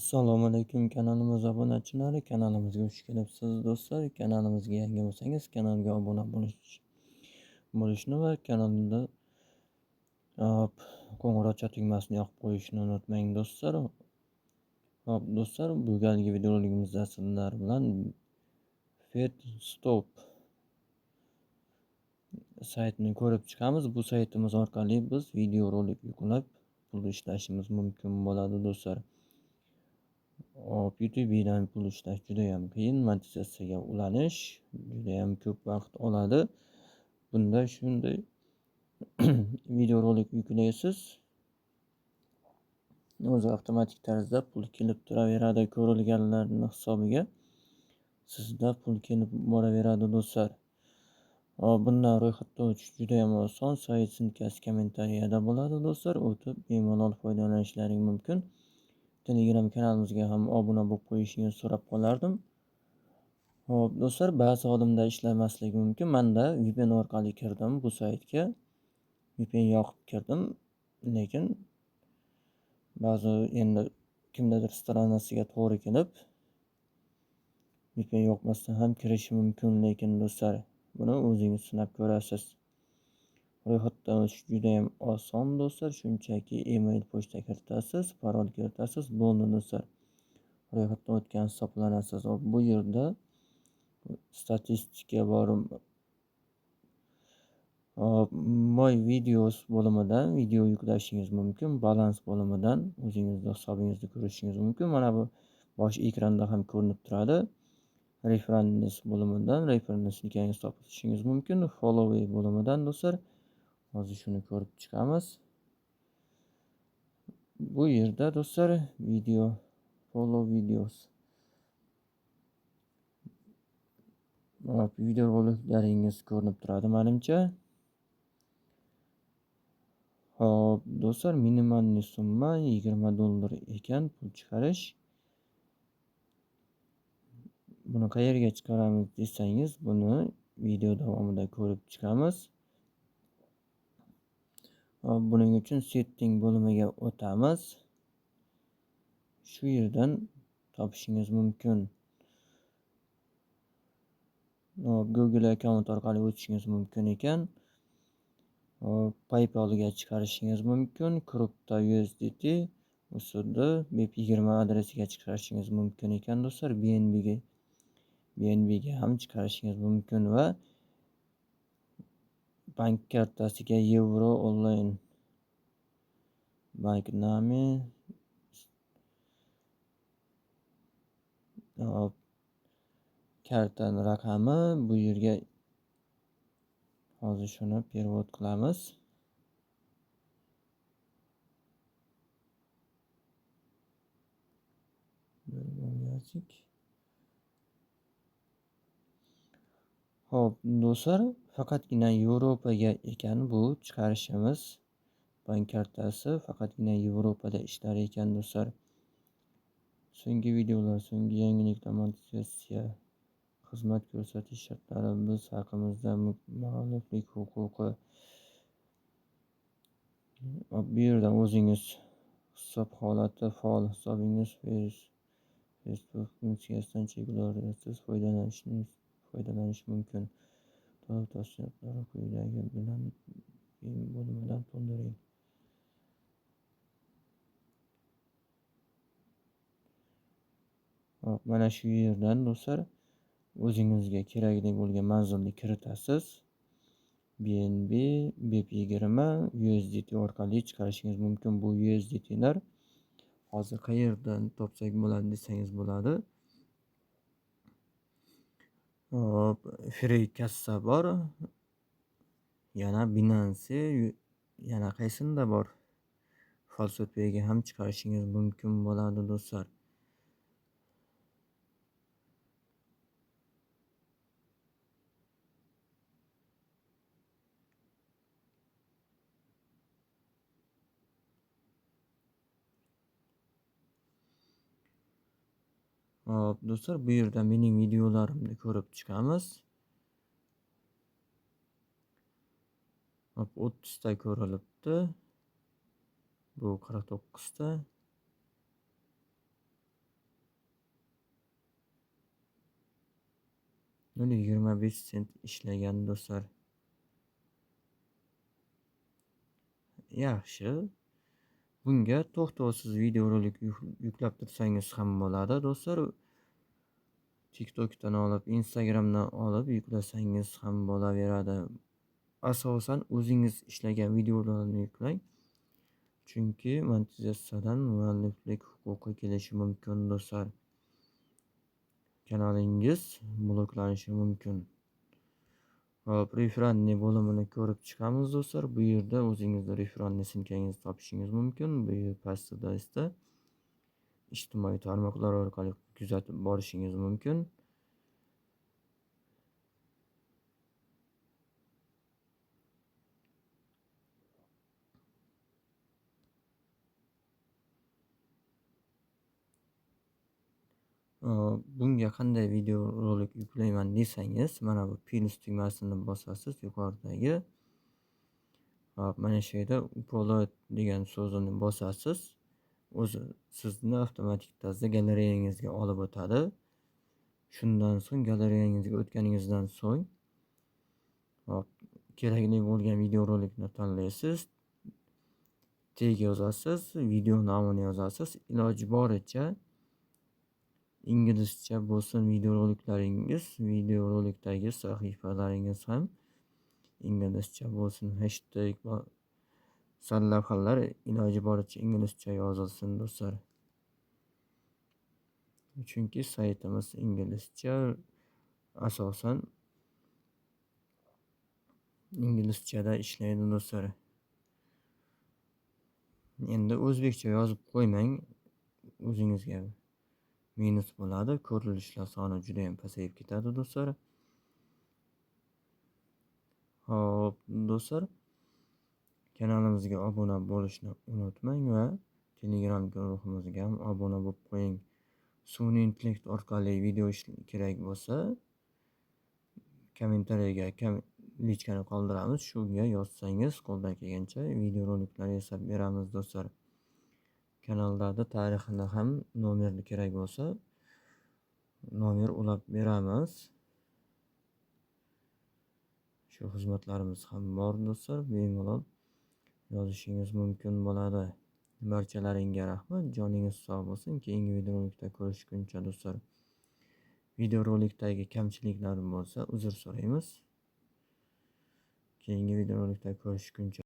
Assalomu alaykum kanalimiz obunachilari, kanalimizga xush kelibsiz do'stlar. Kanalimizga yangi bo'lsangiz, kanalga obuna bo'lishni va kanalda qo'ng'iroqcha tugmasini yoqib qo'yishni unutmang do'stlar. Hop do'stlar, bugungi videoligimizda sizlar bilan Feedstop saytini ko'rib chiqamiz. Bu saytimiz orqali biz videorolik yuklab pul ishlashimiz mumkin bo'ladi do'stlar. Hop, YouTube'dan pul ishlash juda ham qiyin, monetizatsiyaga ulanish juda ham ko'p vaqt oladi. Bunda shunday videorolik yuklaysiz, o'zi avtomatik tarzda pul kelib turaveradi, ko'rilganlarning hisobiga sizda pul kelib boraveradi do'stlar. Hop, bundan ro'yxatdan o'tish juda ham oson. Sayt sinkasi kommentariyada bo'ladi do'stlar, o'tib bemalol foydalanishlaring mumkin. Telegram kanalimizga ham obuna bo'lib qo'yishingizni so'rab qolardim. Xo'p, do'stlar, ba'zi odamda ishlamasligi mumkin. Menda VPN orqali kirdim bu saytga. VPN yoqib kirdim, lekin ba'zi endi kimdadir stranasiga to'g'ri kelib VPN yoqmasdan ham kirishi mumkin, lekin do'stlar, buni o'zingiz sinab ko'rasiz. Ro'yxatdan o'tish juda ham oson do'stlar. Shunchaki email pochta kiritasiz, parol kiritasiz, bo'ldi do'stlar. Ro'yxatdan o'tgan hisoblanasiz. Bu yerda statistika bor. My videos bo'limidan video yuklashingiz mumkin. Balans bo'limidan o'zingizni hisobingizni ko'rishingiz mumkin. Mana bu bosh ekranda ham ko'rinib turadi. Reference bo'limidan reference nikangizni topishingiz mumkin. Follow bo'limidan do'stlar, hozir shuni ko'rib chiqamiz. Bu yerda do'stlar video follow videos. Hop, video roliklaringiz ko'rinib turadi menimcha. Hop, do'stlar, minimalniy summa $20 ekan pul chiqarish. Buni qayerga chiqaramiz desangiz, buni video davomida ko'rib chiqamiz. Hop, buning uchun setting bo'limiga o'tamiz. Shu yerdan topishingiz mumkin. Hop, Google account orqali o'tishingiz mumkin ekan. Hop, PayPalga chiqarishingiz mumkin. Crypto USDT USD BEP20 adresiga chiqarishingiz mumkin ekan do'stlar. BNBga ham chiqarishingiz mumkin va bank kartasiga yevro onlayn bank name. Hop, kartani raqami bu yerga hozir shuni perevod qilamiz. Xo'p, do'stlar, faqatgina Yevropaga ekan bu chiqarishimiz. Bank kartasi faqatgina Yevropada ishlar ekan do'stlar. So'nggi videolar, so'nggi yangiliklar, monetizatsiya, xizmat ko'rsatish shartlari, biz haqimizda mualliflik huquqi. Bu yerdan o'zingiz hisob holati, faol hisobingiz, Facebook funksiyasidan cheklovsiz foydalanish mumkin. To'liq tafsilotlarni quyidagi bilan bo'limidan to'ldiring. Hop, mana shu yerdan do'stlar o'zingizga kerakli bo'lgan manzilni kiritasiz. BNB, BEP20, USDT orqali chiqarishingiz mumkin. Bu USDTlar hozir qayerdan topsak bo'ladi desangiz bo'ladi. Hop, Free kassa bor. Yana Binance, yana qaysinda bor? FaucetPayga ham chiqarishingiz mumkin bo'ladi do'stlar. Hop, do'stlar, bu yerda mening videolarimni ko'rib chiqamiz. Hop, 30 ta ko'rilibdi. Bu 49 ta. 0,25 sent ishlagan do'stlar. Yaxshi. Bunga to'xtovsiz videorolik yuklab tursangiz ham bo'ladi do'stlar. TikTokdan olib, Instagramdan olib yuklasangiz ham bo'laveradi. Asosan o'zingiz ishlagan videolarni yuklang. Chunki monetizatsiyadan mualliflik huquqi kelishi mumkin do'stlar. Kanalingiz bloklanishi mumkin. Hop, referralni bo'limini ko'rib chiqamiz do'stlar. Bu yerda o'zingizni referralni sinkangizni topishingiz mumkin. Bu yer pastida esa ijtimoiy tarmoqlar orqali kuzatib borishingiz mumkin. Bunga qanday videorolik yuklayman desangiz, mana bu plus tugmasini bosasiz yuqoridagi. Hop, mana shu yerda upload degan so'zini bosasiz. O'zi sizni avtomatik tarzda galereyangizga olib o'tadi. Shundan so'ng galereyangizga o'tganingizdan so'ng hop, kerakli bo'lgan videorolikni tanlaysiz. Tag yozasiz, video nomini yozasiz. Iloji boricha inglizcha bo'lsin videoroliklaringiz, videorolikdagi sahifalaringiz ham inglizcha bo'lsin. Hashtag va sarlavhalar iloji boricha inglizcha yozilsin do'stlar. Chunki saytimiz inglizcha, asosan inglizchada ishlaydi do'stlar. Endi o'zbekcha yozib qo'ymang, o'zingizga minus bo'ladi, ko'rilishlar soni juda ham pasayib ketadi do'stlar. Xo'p, do'stlar, kanalimizga obuna bo'lishni unutmang va Telegram guruhimizga ham obuna bo'lib qo'ying. Sun'iy intellekt orqali video kerak bo'lsa, kommentariyaga lichkani qoldiramiz. Shunga yozsangiz qo'ldan kelgancha videoroliklar yasab beramiz do'stlar. Kanallarda tarixini ham nomerni kerak bo'lsa, nomer ulab beramiz. Shu xizmatlarimiz ham bor do'stlar, bemalol yozishingiz mumkin bo'ladi. Barchalaringga rahmat, joningiz sog' bo'lsin. Keyingi videorolikda ko'rishguncha do'stlar. Videorolikdagi kamchiliklar bo'lsa, uzr so'raymiz. Keyingi videorolikda ko'rishguncha.